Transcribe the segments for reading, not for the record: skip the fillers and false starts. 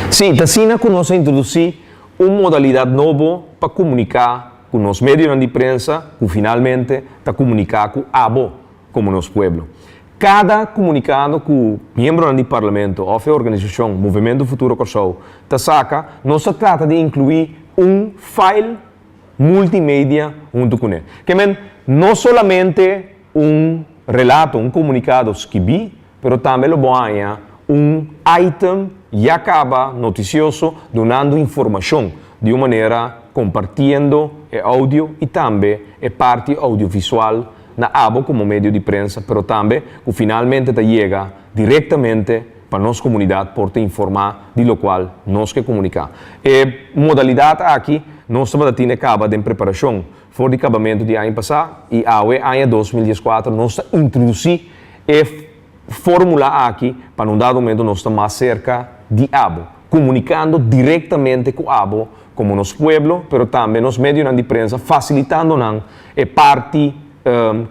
Sí, ta asina ku nos a introdusí un modalidat nobo pa komuniká ku nos medionan di prensa ku finalmente ta komuniká ku abo komo nos pueblo. Kada komunikado ku miembronan di Parlamento òf e organisashon Movementu Futuro Kòrsou ta saka, nos ta trata di inkluí un file multimedia huntu kuné. Ke men, no solamente un relato, un komunikado skibí, pero tambe lo bo haña un item ya kaba notisioso dunando informashon di un manera kompartiendo e audio i tambe e parti audiovisual na abo komo medio di prensa pero tambe ku finalmente ta yega direktamente pa nos komunidat por ta informá di lokual nos ke komuniká. E modalidat aki nos tabata tine kaba den preparashon for di kabamentu di aña pasá i awe aña 2014 nos ta introdusí e fórmula aki pa na un dado momento nos ta mas serka di abo, komunikando direktamente ku abo komo nos pueblo, pero tambe nos medionan di prensa fasilitando nan e parti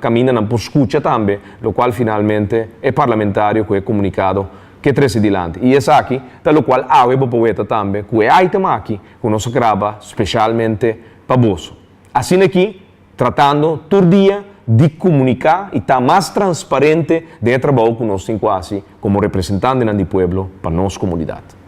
kaminda nan por skucha tambe lokual finalmente e parlamentario ku e komunikado ke trese dilanti. I esaki ta lokual awe bo por weta tambe ku e item aki ku nos a graba speshalmente pa boso. Asina aki tratando tur dia di komuniká i ta mas transparente den e trabou ku nos tin ku hasi komo representantenan di pueblo pa nos komunidat.